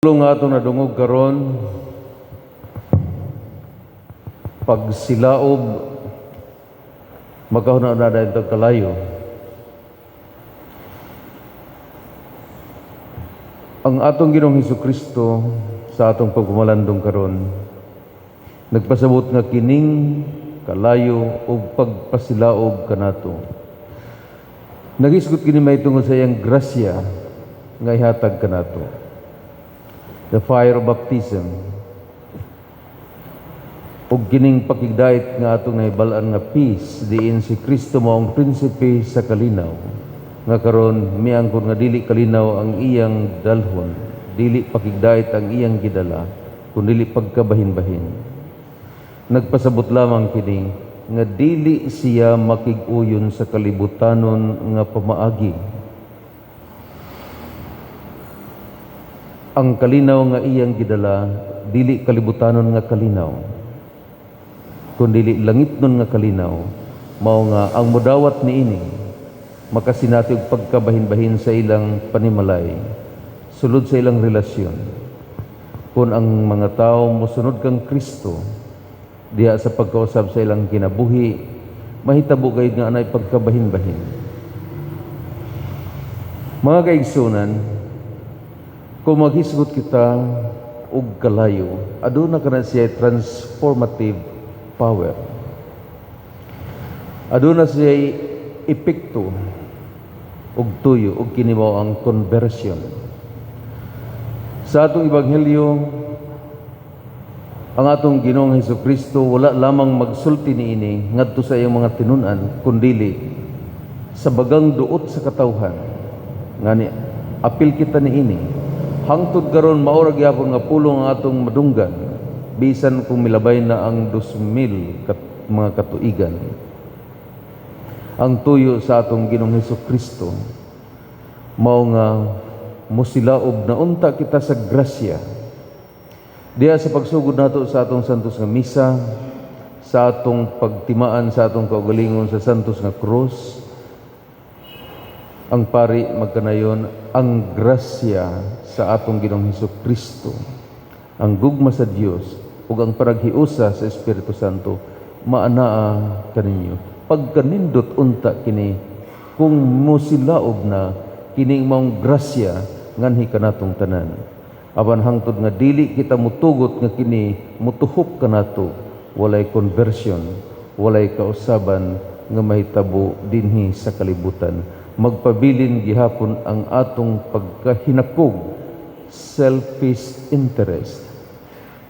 Nga atong nadungog karon, pagsilaob, magkahuna-huna na itong kalayo. Ang atong Ginoong Hesus Kristo sa atong pagpamalandong karon nagpasabot nga kining kalayo ug pagpasilaob kanato nagisgot kini mahitungod sa iyang grasya nga ihatag kanato, the fire of baptism, ug kining pakigdait nga atong nahibal-an nga peace, diin si Kristo mao ang prinsipe sa kalinaw, nga karon miangkon nga dili kalinaw ang iyang dalhon, dili pakigdait ang iyang gidala, kun dili pagkabahin-bahin. Nagpasabot lamang kini nga dili siya makig-uyon sa kalibutanon nga pamaagi. Ang kalinaw nga iyang gidala dili kalibutanon nga kalinaw, kundili langitnon nga kalinaw. Mao nga ang mudawat niini makasinati og pagkabahin-bahin sa ilang panimalay, sulod sa ilang relasyon. Kung ang mga tao mosunod kang Kristo diha sa pagkausab sa ilang kinabuhi, mahitabo gayud nga anay pagkabahin-bahin. Mga kaigsunan, kung maghisgot kita og kalayo, aduna kana siya transformative power. Aduna siya epekto ug tuyo, ug kini mao ang conversion. Sa atong ebanghelyo, ang atong Ginoong Hesus Kristo wala lamang magsulti niini ngadto sa iyang mga tinun-an, kundili sa bagang duot sa katawhan. Ngani apil kita niini. Hangtod karon, mao ra gyapon nga pulong ang atong madunggan bisan kung milabay na ang 2000 mga katuigan. Ang tuyo sa atong Ginoong Hesus Kristo mao nga mosilaob na unta kita sa grasya. Diha sa pagsugod nato sa atong santos nga misa, sa atong pagtimaan sa atong kaugalingon sa santos nga krus, ang pari magkanayon, "Ang grasya sa atong Ginoong Hesus Kristo, ang gugma sa Dios ug ang paraghiusa sa Espiritu Santo maanaa kaninyo." Pagkanindot unta kini kung mosilaob na kining maong grasya nganhi kanatong tanan. Apan hangtod nga dili kita mutugot nga kini mutuhop kanato, walay conversion, walay kausaban nga mahitabo dinhi sa kalibutan. Magpabilin gihapon ang atong pagkahinakog, selfish interest.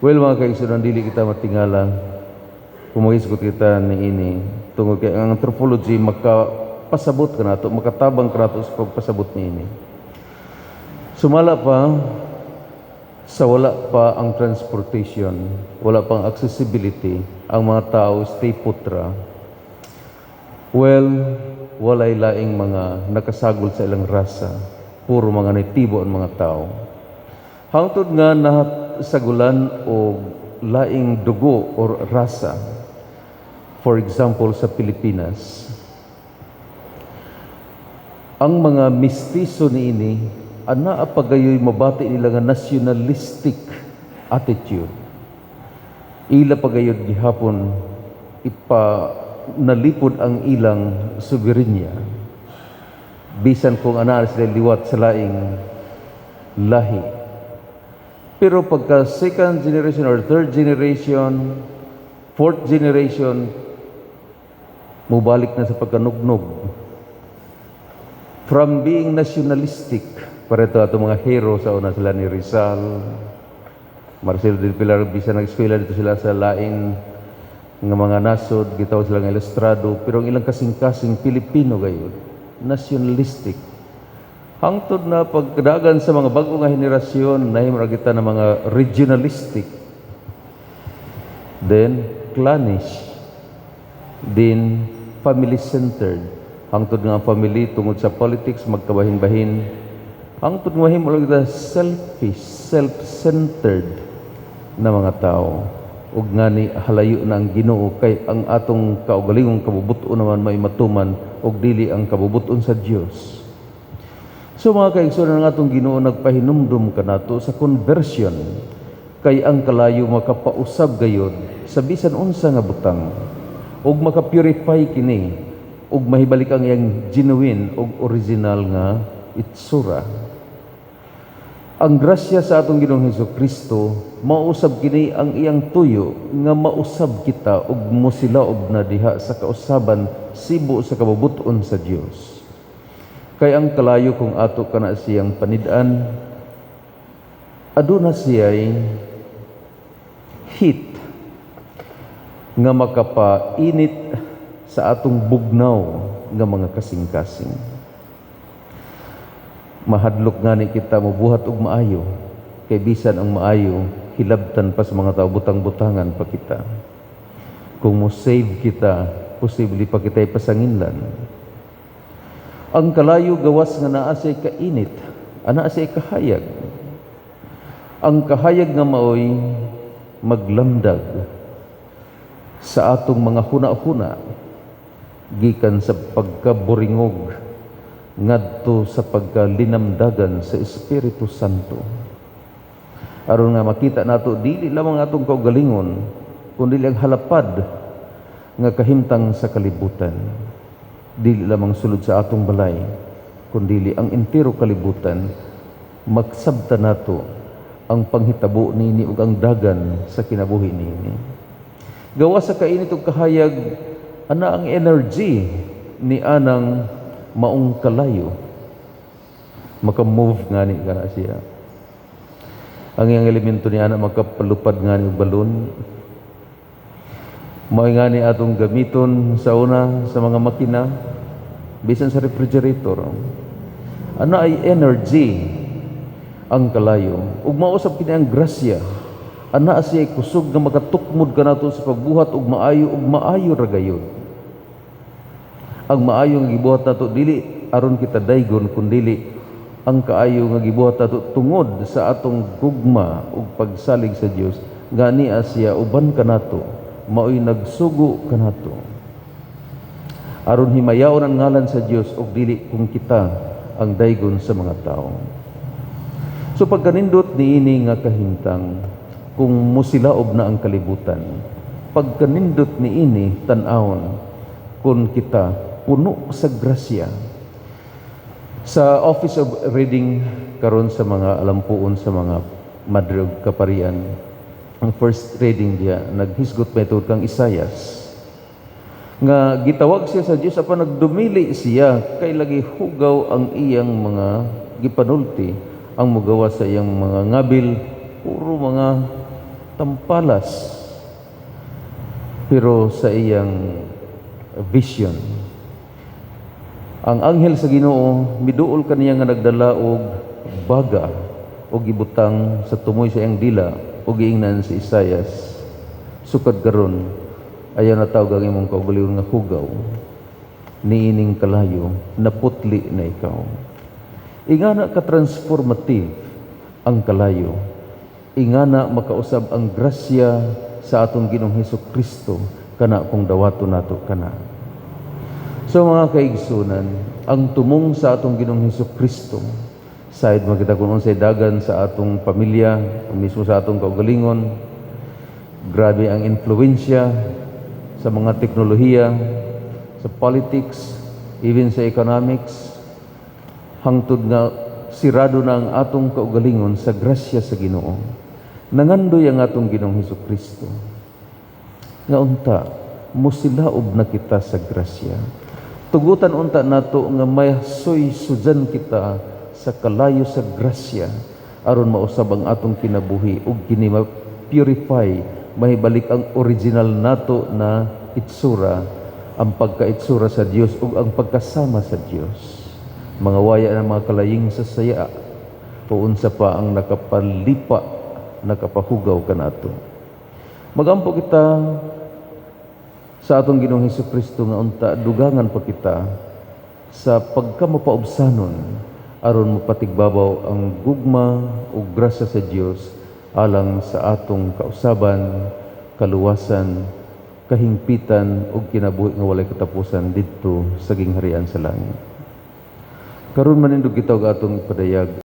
Well, mga kaigsunan, dili kita matingala kung magisgot kita niini tungod kay ang anthropology makapasabot kanato, makatabang kanato sa pagpasabot niini. Sumala pa sa wala pa ang transportation, wala pang accessibility, ang mga tao stay put ra. Well, walay laing mga nakasagol sa ilang rasa. Puro mga natibo ang mga tao. Hangtod nga nasagulan og laing dugo or rasa. For example, sa Pilipinas, ang mga mistiso niini anaa pagayoy mabati nila nga nationalistic attitude. Ila pagayod gihapon ipa nalipod ang ilang soberenya bisan kung anaa sila liwat sa laing lahi. Pero pagka second generation or third generation, fourth generation, mubalik na sa pagkanugnog from being nationalistic. Pareto ato mga hero sa una, sila ni Rizal, Marcelo del Pilar, bisan nag-eskwela dito sila sa lain nga mga nasod, gitawag sila nga ilustrado, pero ang ilang kasing-kasing Pilipino gayud, nationalistic. Hangtod na pagdagan sa mga bago nga henerasyon, nahimo ra kita ng mga regionalistic. Then, clannish. Then, family-centered. Hangtod nga ang family tungod sa politics magkabahin-bahin. Hangtod mahimo lang kita selfish, self-centered na mga tao. Ug ngani halayo na ang Ginoo kay ang atong kaugalingong kabubuton naman may matuman ug dili ang kabubuton sa Dios. So, mga kaigsuonan, ang atong Ginoo nagpahinumdum kanato sa conversion, kay ang kalayo makapausab gayod sa bisan unsa nga butang ug maka-purify kini ug mahibalik ang iyang genuine ug original nga itsura. Ang grasya sa atong Ginoong Hesus Kristo, mausab kini ang iyang tuyo nga mausab kita ug mosilaob na diha sa kausaban sibo sa kabubut-on sa Dios. Kay ang kalayo, kung ato kana siyang panid-an, aduna siya'y heat nga makapainit sa atong bugnaw nga mga kasing-kasing. Mahadlok ngani kita mobuhat og maayo, kay bisan ang maayo hilabtan pa sa mga tao, butang-butangan pa kita. Kung mo save kita, posible pa kita pasanginlan. Ang kalayo, gawas nga naa siya'y kainit, ana siya'y kahayag. Ang kahayag nga maoy maglamdag sa atong mga huna-huna gikan sa pagkaburingog ngadto sa pagkalinamdagan sa Espiritu Santo. Aron nga makita nato dili lamang atong kaugalingon kundi ang halapad nga kahimtang sa kalibutan. Dili lamang sulod sa atong balay, kundi ang entero kalibutan, magsabta nato ang panghitabo nini ug ang dagan sa kinabuhi nini. Gawas sa kainit ug kahayag, ana ang energy ni anang maong kalayo. Maka-move ngani kana siya. Ang iyang elemento ni ana makapalupad ngani og balon. Mao ngani atong gamiton sa una sa mga makina, bisan sa refrigerator. Ana ay energy ang kalayo. Ug mausab kini ang grasya. Ana siya kusog nga makatukmod kanato sa pagbuhat og maayo, ug maayo ra gayud. Ang maayo nga gibuhat nato dili aron kita daygon, kundili ang kaayo nga gibuhat nato tungod sa atong gugma ug pagsalig sa Dios nga niya siya uban kanato, maoy nagsugo kanato aron himayaon ang ngalan sa Dios ug dili kung kita ang daygon sa mga tao. So pagkanindot niini nga kahimtang, kung musilaob na ang kalibutan, pagkanindot niini tan-awon kung kita puno sa grasya. Sa Office of Reading karon sa mga alampuon sa mga madre ug kaparian, ang first reading diya naghisgot pa ito kang Isayas nga gitawag siya sa Dios apan nagdumili siya kay lagi hugaw ang iyang mga gipanulti. Ang mugawa sa iyang mga ngabil puro mga tampalas. Pero sa iyang vision, ang anghel sa Ginoo miduol kaniya nga nagdala og baga og gibutang sa tumoy sa iyang dila, ug giingnan si Isayas, "Sukad karon ayaw na tawag ang imong kaugalingon nga hugaw. Niining kalayo naputli na ikaw." Ingana ka transformative ang kalayo. Ingana makausab ang grasya sa atong Ginoong Hesus Kristo kana kung dawato nato kana. So, mga kaigsunan, ang tumong sa atong Ginoong Hesus Kristo, sayod makita kung unsay dagan sa atong pamilya, o mismo sa atong kaugalingon, grabe ang influensya sa mga teknolohiya, sa politics, even sa economics, hangtod nga sirado na ang atong kaugalingon sa grasya sa Ginoo. Nangandoy ang atong Ginoong Hesus Kristo nga unta musilaob na kita sa grasya. Tugutan unta nato nga masoy-sujan kita sa kalayo sa grasya aron mausab ang atong kinabuhi ug kini ma-purify, mahibalik ang original nato na itsura, ang pagkaitsura sa Dios ug ang pagkasama sa Dios. Mga waya ng mga kalaying sa saya o unsa pa ang nakapalipa, nakapahugaw kanato. Magampo kita sa atong Ginoong Hesus Kristo nga unta dugangan pa kita sa pagkamapaubsanon aron mapatigbabaw ang gugma ug grasya sa Dios alang sa atong kausaban, kaluwasan, kahingpitan ug kinabuhi nga walay katapusan didto sa gingharian sa langit. Karon manindog kita og atong ipadayag.